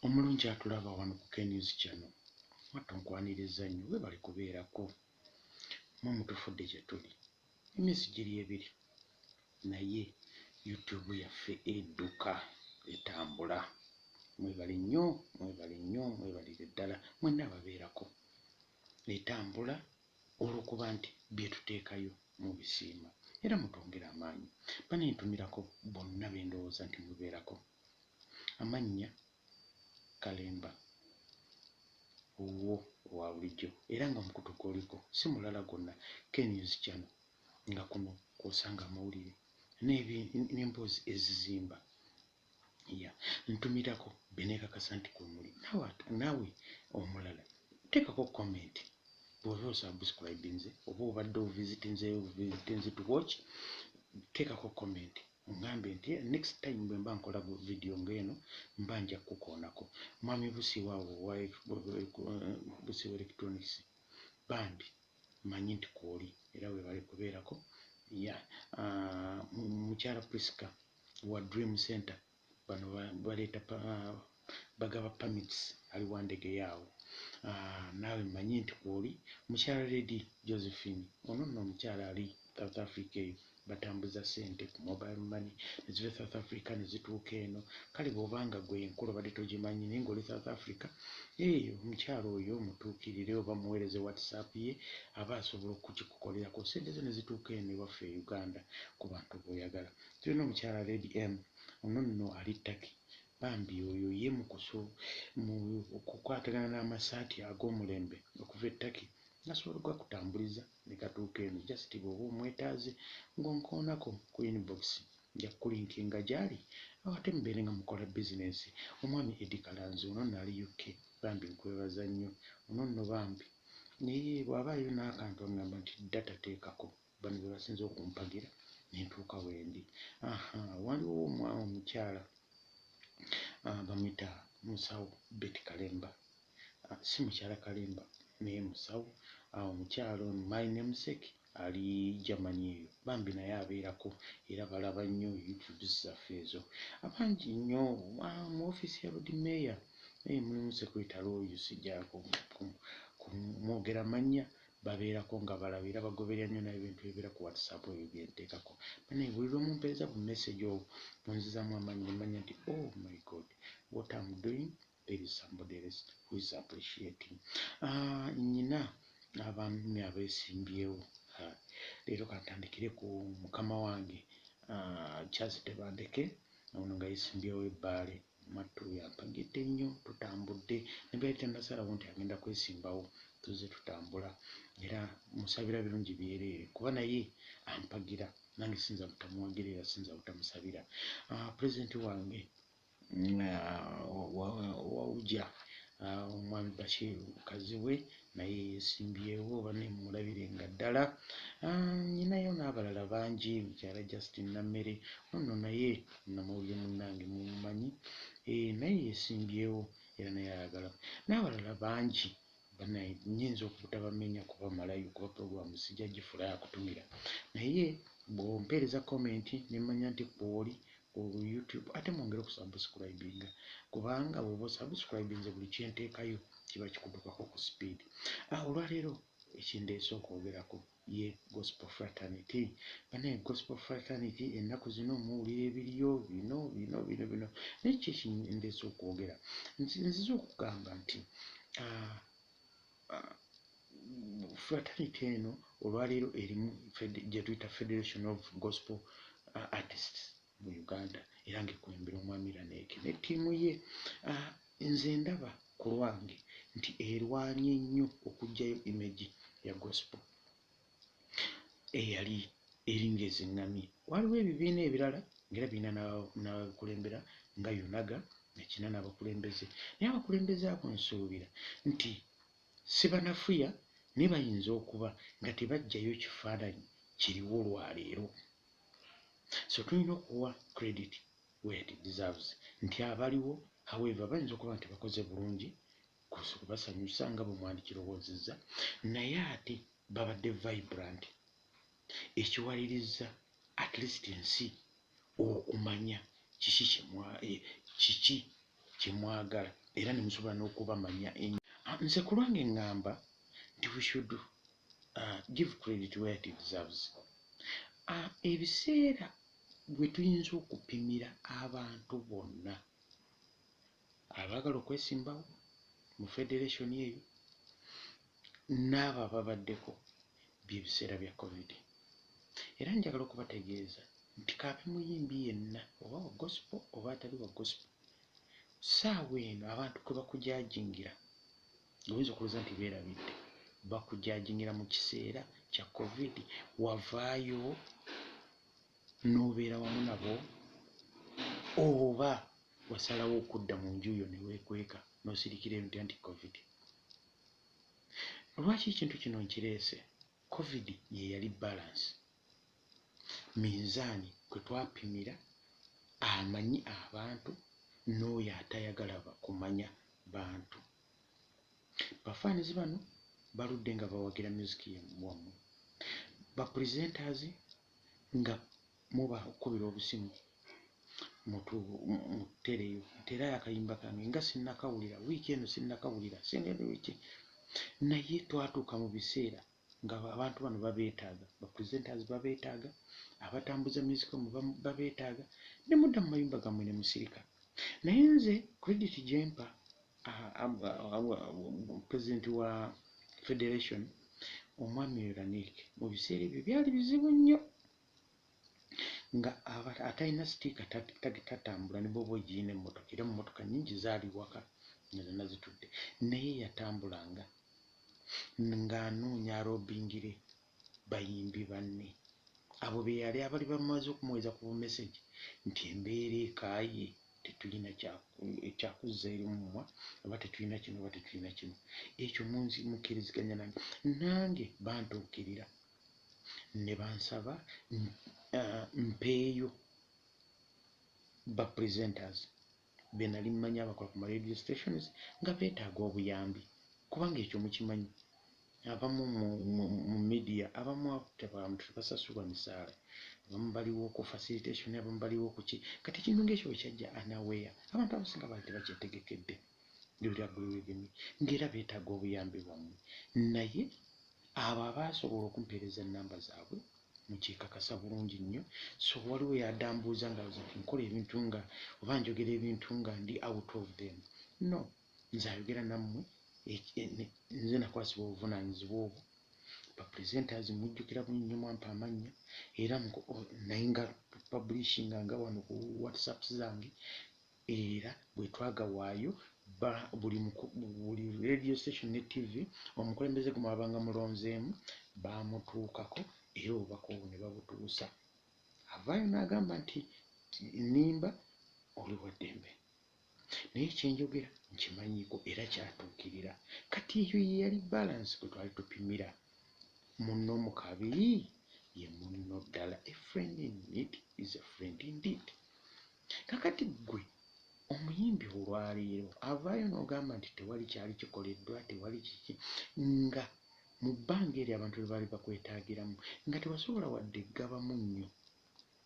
Omulungi atulaba wano ku K-News Channel, mwattu nkwaniriza nnyo, weebale kubeerako. Mmwe mutufudde kye tuli. Emyezi giri 2 naye YouTube yaffe edduka, etambula. Mwebale nnyo, mwebale nnyo, mwebalire ddala mwenna ababeerako. Etambula olw'okuba nti bye tuteekayo mubisiima era mutwongera amaanyi. Bane ntumirako bonna be ndowooza nti mubeerako. Amannya Kalemba owuwo owa bulijjo era nga omukutu gw'oliko si mulala gwonna K-News Channel, nga kuno kw'osanga amawulire n'emboozi ezizimba. Ya ntumirako be neekakasa nti kwe muli. Naawe omulala teekako comment bw'oba osubscribinze oba obadde ovisitinzeeyo visitinze to watch, teekako comment oŋŋambe nti next time bwe mba nkola video ng'eno mba nja kukukoonako. Mwami Busiwa awo owa Busiwa Electronics, bambi mmanyi nti kw'oli era weebale kubeerako. Ya mukyala Priska wa Dream Center, bano baleeta bagaba permits, ali Wandegeya awo. Naawe mmanyi nti kw'oli. Mukyala Lady Josephine, ono nno omukyala ali South Africa eyo, batambuza ssente ku mobile money ne ziva e South Africa ne zituuka eno. Kale bw'oba nga ggwe enkola obadde togimanyi naye ng'oli South Africa, omukyala oyo mutuukirire oba muweereze WhatsApp ye, aba asobola okukikukolerako ssente zo ne zituuka eno ewaffe e Uganda ku bantu b'oyagala. Tulina omukyala Lady M, ono nno ali Turkey. Bambi oyo ye mu kukwatagana n'amasaati ag'omulembe okuva e Turkey asobola okugakutambuliza ne gatuuka eno. Just bw'oba omwetaaze ng'onkoonako ku inbox, nja kukulinkinga gy'ali ate mubeere nga mukola bizinensi. Omwami Eddie Kalanzi, ono nno ali UK, bambi nkwebaza nnyo. Ono nno bambi naye bw'abaayo n'akantu aŋŋamba nti data teekako, bano be basinze okumpagira ne ntuuka wendi. Aha, waliwo omukyala bamuyita musawo Betty Kalemba, si mukyala Kalemba naye musawo. Omukyala ono my namesake ali Germany eyo, bambi naye abeerako era balaba nnyo YouTube zaffe ezo. Abangi nnyo mu ofiisi ya Lord Mayor mulimu secretary oyo, sijja kumwogera mannya, babeerako nga balaba era bagoberera nnyo n'ebintu ebibeera ku WhatsApp ebyo bye nteekako. Bannange buli lwe mumpeereza bu message obwo bunzizaamu amaanyi ne mmanya nti oh my God, what I'm doing, there is somebody else who is appreciating. Nnina abaami abeesimbyewo. Leero kantandikire ku mukama wange Charles Tebandeke, ono nga yeesimbyewo e Bbaale. Mwattu yampagidde nnyo, tutambudde ne bwe yali tannasalawo nti agenda kwesimbawo, tuzze tutambula era musabira birungi byereere kuba naye ampagira, nange siyinza butamuwagira era siyinza butamusabira. Pulezidenti wange owa UJA, omwami Bashir Kazibwe, naye yeesimbyewo, banne mumulabirenga ddala. Nninayo n'abalala bangi, mukyala Justin Nammere, ono naye munnamawulire munnange mumumanyi, naye yeesimbyewo era naye ayagala, n'abalala bangi. Bannaye nnyinza obutabamenya kubamalayo kuba pulogulaamu sijja gifuula ya kutumira, naye bw'ompeereza comment ne mmanya nti kw'oli ku YouTube, ate mwongere okusubscribinga kubanga bw'oba osubscribinze buli kye nteekayo kiba kikutuukako ku speed. Olwaleero ekindeese okwogerako ye Gospel Fraternity. Bannaye Gospel Fraternity ennaku zino muwulira ebiriyo bino bino bino bino, naye ki ekindeese okwogera? Nzize okugamba nti fraternity eno olwaleero erimu gye tuyita Federation of Gospel Artists mu Uganda era ng'ekulembera omwami Laneeke ne ttiimu ye. Nze ndaba ku lwange nti erwanye nnyo okuggyayo image ya gospel eyali eringa eziŋŋamye. Waliwo ebibiina ebirala ng'era birina n'ababikulembera nga UNAGA ekirina n'abakulembeze, naye abakulembeze abo nsuubira nti si banafuya naye bayinza okuba nga tebaggyayo kifaananyi kiriwo lwaleero. So tulina okuwa credit where it deserves nti abaliwo, however bayinza okuba nti bakoze bulungi kubasanyusa nga bwe mwandikirowoozezza, naye ate babadde vibrant ekiwaliriza at least ensi okumanya kiki kye mwagala. Era ne musobola n'okubamanya ennyo. Nze ku lwange ŋŋamba nti we should give credit where it deserves. Ebiseera bwe tuyinza okupimira abantu bonna abaagala okwesimbawo mu federation eyo n'abo ababaddeko bye biseera bya COVID. Era njagala okubategeeza nti kaabe muyimbi yenna, oba wa gospel oba atali wa gospel, ssaawa eno abantu kwe bakujudgingira, oyinza okulowooza nti beerabidde, bakujudgingira mu kiseera kya COVID. Wavaayo n'obeera wamu nabo, oba wasalawo okudda mu nju yo ne weekweka n'osirikira ebintu nti COVID? Lwaki ekintu kino nkireese? COVID ye yali balance, minzaani kwe twapimira amanyi abantu n'oyo atayagala kumanya bantu. Bafaanizi bano baludde nga bawagira music wammwe, ba presenters nga mubakubira obusimu, mutereyo nteerayo akayimba kange nga sinnakawulira wiiki eno, sinnakawulira wiiki. Naye twatuuka mu biseera nga abantu bano babeetaaga, ba presenters babeetaaga, abatambuza music mu babeetaaga, ne mudda mu mayumba gammwe ne musirika. Naye nze credit gyempa president wa federation, omwami oyo Lanik, mu biseera ebyo byali bizibu nnyo nga atalina sitiika tatambula, ne bw'oba ogiyina emmotoka, era emmotoka nnyingi zaali waka nga zonna zitudde. Naye yatambulanga ng'anoonya alobbyingire bayimbi banne abo be yali abali bamaze okumuweereza ku bumessage nti embeera ekaaye, tetulina kyakuzza eri mumwa, oba tetulina kino, oba tetulina kino. Ekyo mukkiriziganya nange? Nange bantuukirira ne bansaba mpeeyo ba presenters be nali mmanyi abakola ku ma radio stations nga beetaaga obuyambi, kubanga ekyo mukimanyi, abamu mu media, abamu abantu tebasasulwa misaala, abamu baliwo ku facilitation, abamu baliwo ku ki. Kati ekintu ng'ekyo bwe kyajja unaware, abantu abasinga baali tebakyetegekedde. You'll ng'era beetaaga obuyambi bwammwe. Naye abo abaasobola okumpeereza ennamba zaabwe, mukyekakasa bulungi nnyo. So waliwo yadambuuza nga nti nkola ebintu nga oba njogera ebintu nga ndi out of them. No, nze ayogera nammwe, nze nakwasibwa obuvunaanyizibwa obwo. Ba presenters mujjukira bulungi nnyo, mwampa amannya, era naye nga publishinga nga wano ku WhatsApp zange, era bwe twagawaayo buli radio station ne TV, omukulembeze gwe mwabanga mulonzeemu baamutuukako, era obubaka obwo ne babutuusa. Avaayo n'agamba nti nnimba, oli wa ddembe, naye kyenjogera nkimanyiiko era kyatuukirira. Kati eyo ye yali balance kwe twali tupimira munno mu kabi ye munno ddala. A friend in need is a friend indeed. Kakati ggwe omuyimbi olwaleero avaayo n'ogamba nti tewali kyali kikoleddwa, tewali kiki, nga mu bbanga eryo abantu lwe baali bakwetaagiramu nga tewasobola wadde ggaba munnyo.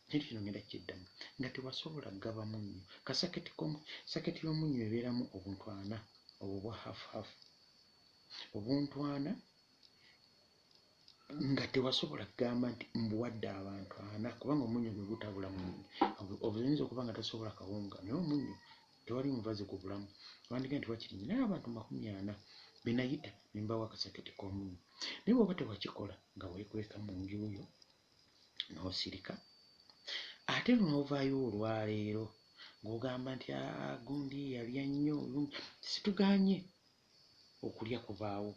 Kintu kino ngenda kiddamu, nga tewasobola ggaba munnyo kasaketi. Saketi y'omunnyo ebeeramu obuntu ana, obwo bwa half half, obuntu ana, nga tewasobola kugamba nti mbuwadde abantu ana, kubanga omunnyo gwe gutabula. Oyinza okuba nga tosobola kawunga, naye omunnyo tewali mubazi gubulamu. Wandiga nti wakiri naye abantu 40 be nayita ne mbawa akasaketi k'omunnyo. Naye bw'oba tewakikola, nga weekweka mu nju yo n'osirika, ate n'ovaayo olwaleero ng'ogamba nti aa gundi yalya nnyo. Situgaanye okulya kubaawo,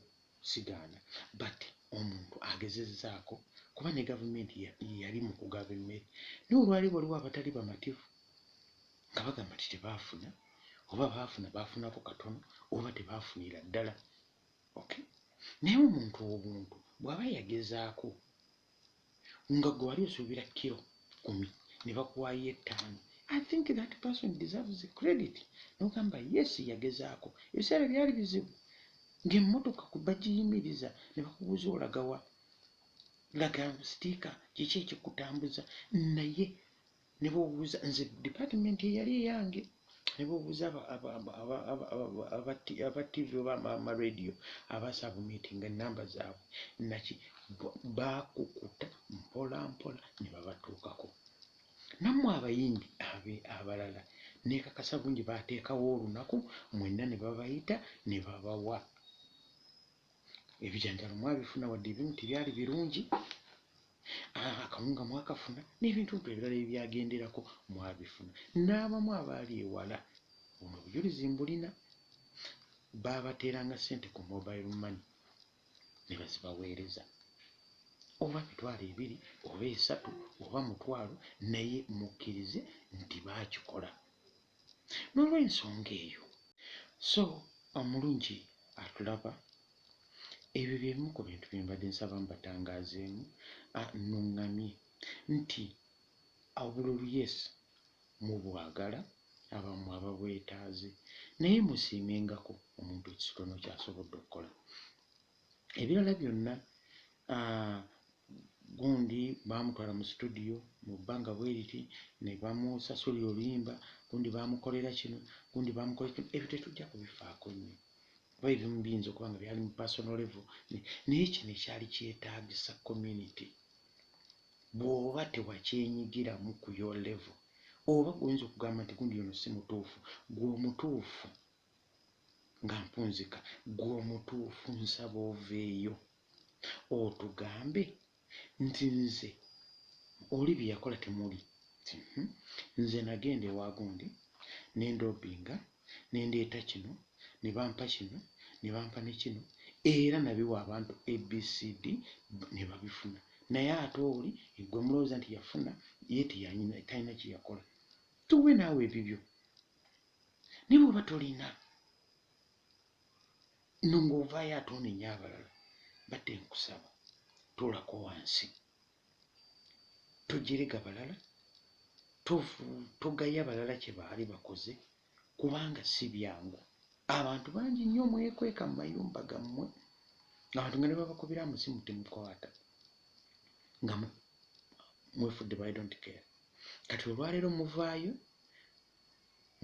sigaana, but omuntu agezezzaako, kuba ne gavumenti yali mu kugaba emmere. Naye olwaleero waliwo abatali bamativu nga bagamba nti tebaafuna, oba baafuna baafunako katono, oba tebaafunira ddala. Okay, naye omuntu obuntu bw'aba yagezaako, nga gwe wali osuubira kiro 10 ne bakuwaayo 5, I think that person deserves credit. N'ogamba yes, yagezaako. Ebiseera byali bizibu ng'emmotoka bagiyimiriza ne bakubuuza olagawa, laga sitiika, kiki ekikutambuza. Naye ne bw'obuuza nze department eyali eyange Ne bw'obuuza aba TV oba amarediyo abasubmittinga ennamba zaabwe naki, baakukuta mpola mpola ne babatuukako. Nammwe abayimbi abalala neekakasa bulungi baateekawo olunaku mwenna ne babayita ne babawa ebijanjaalo, mwabifuna wadde ebimu tebyali birungi, akawunga mwakafuna n'ebintu ebirala ebyagenderako mwabifuna. N'abamu abaali ewala, buno obujulizi mbulina, baabateeranga ssente ku mobile money ne bazibaweereza, oba 20,000 oba 3 oba 500, naye mukkirize nti baakikola. N'olw'ensonga eyo, so omulungi atulaba, ebyo bye bimu ku bintu bye mbadde nsaba mbatangaazeemu, nnuŋŋamye nti obululu yes mubwagala, abamu ababwetaaze, naye musiimengako omuntu ekitono ky'asobodde okukola. Ebirala byonna, gundi baamutwala mu situdiyo mu bbanga bwe riti ne bamusasulira oluyimba, gundi baamukolera kino, gundi baamukolera kino, ebyo tetujja kubifaako nnyo kuba ebimu biyinza okuba nga byali mu personal level, naye kino ekyali kyetaagisa community, bw'oba tewakyenyigiramu ku your level, oba gwoyinza okugamba nti gundi ono si mutuufu, gwe omutuufu nga mpunzika, gwe omutuufu nsaba oveeyo otugambe nti nze oli bye yakola temuli, nze nagenda ewa gundi ne ndobinga ne ndeeta kino ne bampa kino ne bampa ne kino, era nabiwa abantu ABCD ne babifuna, naye ate oli gwe mulowooza nti yafuna ye talina kye yakola. Tuwe naawe ebibyo, naye bw'oba tolina no ng'ovaayo ate onenya abalala, badde nkusaba tuulako wansi, tojerega balala, togaya balala kye baali bakoze, kubanga si byangu. Abantu bangi nnyo mwekweka mu mayumba gammwe, abantu nga ne babakubira amasimu temukwata, nga mwefudde ba I don't care. Kati olwaleero muvaayo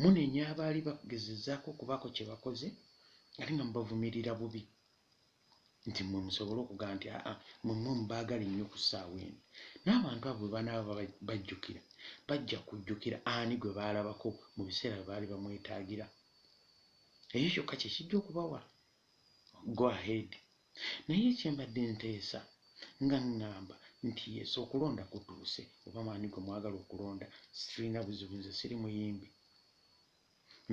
munenya abaali bagezezzaako okubaako kye bakoze, ate nga mubavumirira bubi nti mmwe musobole okugamba nti aa mmwe mubaagala ennyo ku ssaawa eno. N'abantu abo bwe banaaba bajjukira, bajja kujjukira ani gwe baalabako mu biseera bwe baali bamwetaagira. Ekyo kyokka kye kijja okubawa go ahead. Naye kye mbadde nteesa nga ŋŋamba nti yes okulonda kutuuse, oba ani gwe mwagala okulonda sirina buzibu, nze siri muyimbi,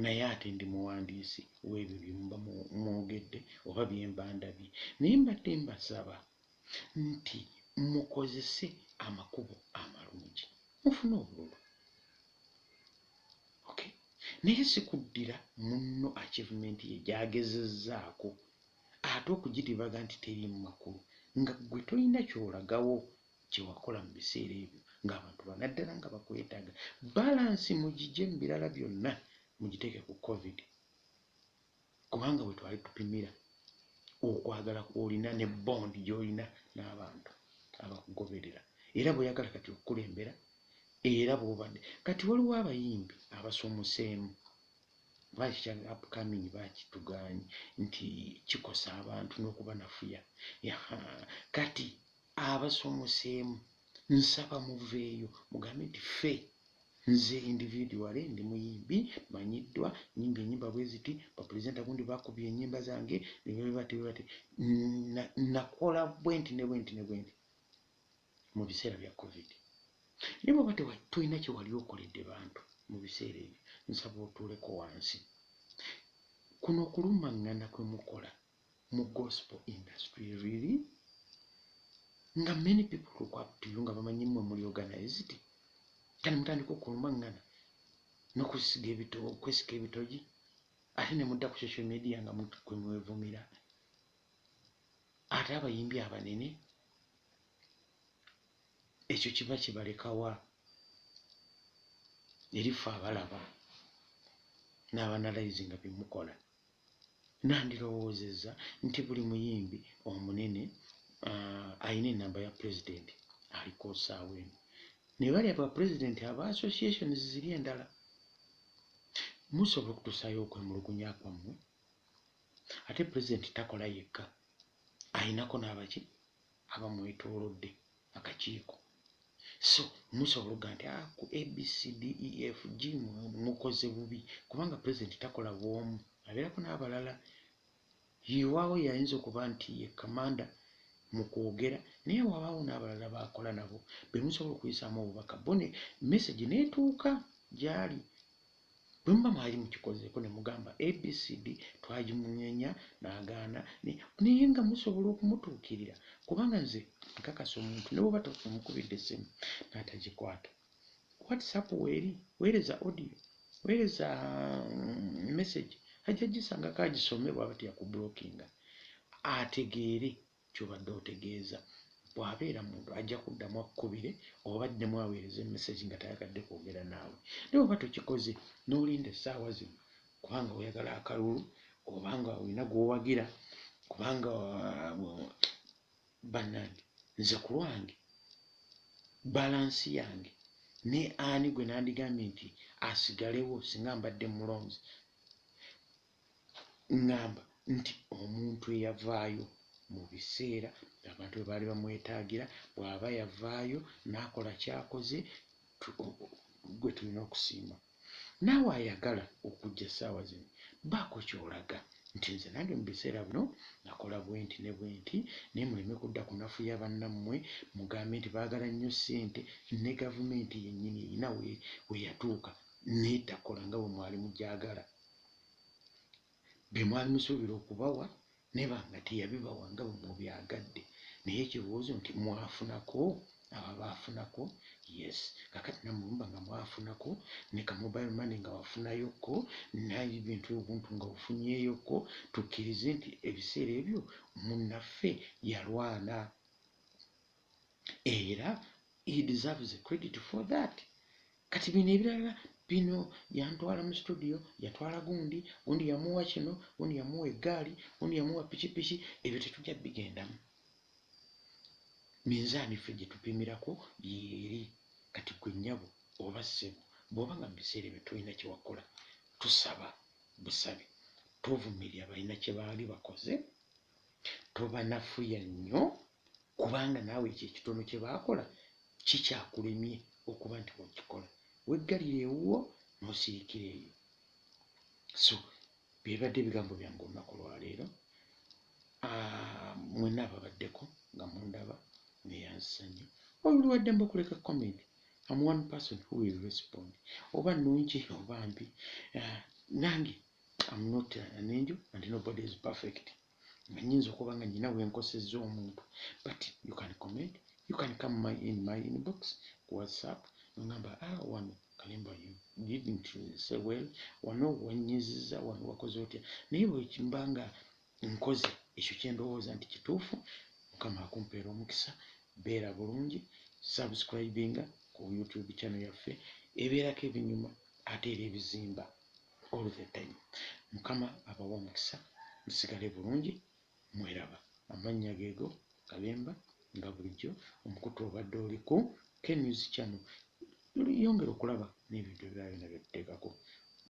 naye ate ndi muwandiisi w'ebyo bye muba mwogedde oba bye mba ndabye. Naye mbadde mbasaba nti mukozese amakubo amalungi mufune obululu, okay? Naye si kuddira munno achievement ye gy'agezezzaako ate okugidibaga nti teriimu makulu, nga ggwe tolina ky'olagawo kye wakola mu biseera ebyo ng'abantu banaddala nga bakwetaaga. Balance mugigye mu birala byonna mugiteeke ku COVID, kubanga bwe twali tupimira okwagala kw'olina ne bond gy'olina n'abantu abakugoberera, era bw'oyagala kati okukulembera, era bw'obadde kati waliwo abayimbi abasoomoseemu bakikya upcoming bakitugaanye nti kikosa abantu n'okubanafuya. Kati abasomoseemu nsaba muveeyo mugambe nti ffe nze individually ndi muyimbi manyiddwa, nyimbye ennyimba bwe ziti, bapresenter gundi bakubye ennyimba zange bati bati, nakola bwenti ne bwenti ne bwenti mu biseera bya COVID. Naye bw'oba tolina kye wali okoledde bantu mu biseera ebyo, nsaba otuuleko wansi. Kuno okulumaŋŋana kwe mukola mu gospel industry, really nga many people look up to you nga bamanyi mmwe muli organized, kale mutandika okulumaŋŋana n'okusiga okwesika ebitogi, ate ne mudda ku social media nga kwe mwevumira. Ate abayimbi abanene ekyo kiba kibalekawa eri ffe abalaba n'abaanalyzinga bye mukola? Nandirowoozezza nti buli muyimbi omunene alina ennamba ya pulezidenti aliko ssaawa eno, ne bali aba pulezidenti aba associations ziri endala. Musobola okutusaayo okwemulugunya kwammwe. Ate pulezidenti takola yekka, ayinako n'abaki abamwetoolodde, akakiiko. So musobola okuga nti, "Ah, ku ABCDEFG mukoze bubi," kubanga pulezidenti takola bwomu, abeerako n'abalala. Yiwaawo yayinza okuba nti ye kamanda mu kwogera, naye wabaawo n'abalala bakola nabo be musobola okuyisaamu obubaka bo ne message n'etuuka gy'ali. Bwe muba mwali mukikozeeko ne mugamba ABCD, twagimunyenya n'agaana, naye nga musobola okumutuukirira, kubanga nze nkakasa omuntu ne bw'oba tomukubidde essimu n'atagikwata, WhatsApp weeri, weereza audio, weereza message, ajja gisangako agisome. Bw'aba teyakublockinga, ategeere ky'obadde otegeeza. Bw'abeera muntu ajja kuddamu akkubire oba addemu aweereze message nga tayagadde kwogera naawe. Naye oba tokikoze n'olinda essaawa zino kubanga oyagala akalulu, obanga olina gw'owagira, kubanga bannange, nze ku lwange balance yange ne ani gwe nandigambye nti asigalewo singa mbadde mulonzi, ŋŋamba nti omuntu eyavaayo mu biseera abantu bwe baali bamwetaagira, bw'aba yavaayo n'akola kyakoze, gwe tulina okusiima. Naawe ayagala okujja essaawa zino, baako ky'olaga nti nze nange mu biseera bino nakola bwe nti ne bwe nti, naye muleme kudda kunafuya bannammwe mugambe nti baagala nnyo ssente. Ne gavumenti yennyini erina we yatuuka neetakola nga bwe mwali mugyagala. Bye mwali musuubira okubawa neba nga teyabibawa nga bwe mubyagadde, naye ekirowoozo nti mwafunako, abo abaafunako, yes. Kakati nammwe muba nga mwafunako ne ka mobile money nga wafunayokko n'ebintu obuntu nga ofunyeeyokko, tukkirize nti ebiseera ebyo munnaffe yalwana era he deserves a credit for that. Kati bino ebirala bino, yantwala mu studio, yatwala gundi, gundi yamuwa kino, gundi yamuwa eggaali, gundi yamuwa pikipiki, ebyo tetujja bigendamu. Minzaani ffe gye tupimirako yeeri. Kati gwe nnyabo oba ssebo, bw'oba nga mu biseera ebyo tolina kye wakola, tusaba busabi tovumirira balina kye baali bakoze, tobanafuya nnyo, kubanga naawe ekyo ekitono kye baakola kikyakulemye okuba nti wakikola. Weggalira ewuwo n'osirikira eyo. So byebadde ebigambo byange olunaku olwaleero. Mwenna ababaddeko nga mundaba, neyanzisa nnyo. Oli waddembe okuleka comment. I'm one person who will respond, oba nnungi oba mbi. Nange I'm not an angel and nobody is perfect, nga nyinza okuba nga nyina wenkosezza omuntu, but you can comment, you can come in my inbox ku WhatsApp nogamba, "Ah, wano Kalimba, you didn't say well, wano wanyiziza, wano wakoze otya." Naye bwekimba nga nkoze ekyo kyendowooza nti kituufu, Mukama akumpeera omukisa. Beera bulungi, subscribinga ku YouTube channel yaffe, ebeerako ebinyuma ate era ebizimba all the time. Mukama abawa omukisa, musigale bulungi, mweraba. Amannya geego Kalemba, nga bulijjo omukutu obadde oli ku K News Channel. Yongera okulaba n'ebintu ebirala byonna byetuteekako.